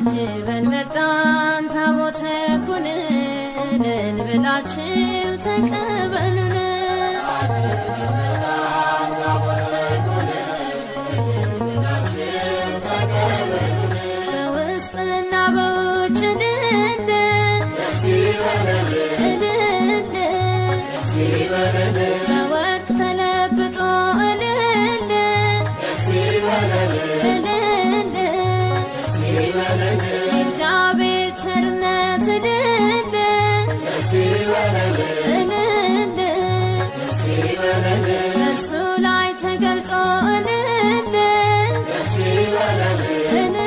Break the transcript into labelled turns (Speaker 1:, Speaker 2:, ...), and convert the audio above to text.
Speaker 1: አጅበን መጣን ታቦተ ሕጉን እልል ብላችሁ ተቀበሉን። በውስጥና በውጭ እልል እልል፣ በወርቅ ተለብጦ እልል እልል፣ የእግዚአብሔር ቸርነት እልል እልል፣ በእርሱ ላይ ተገልጦ እልል እልል።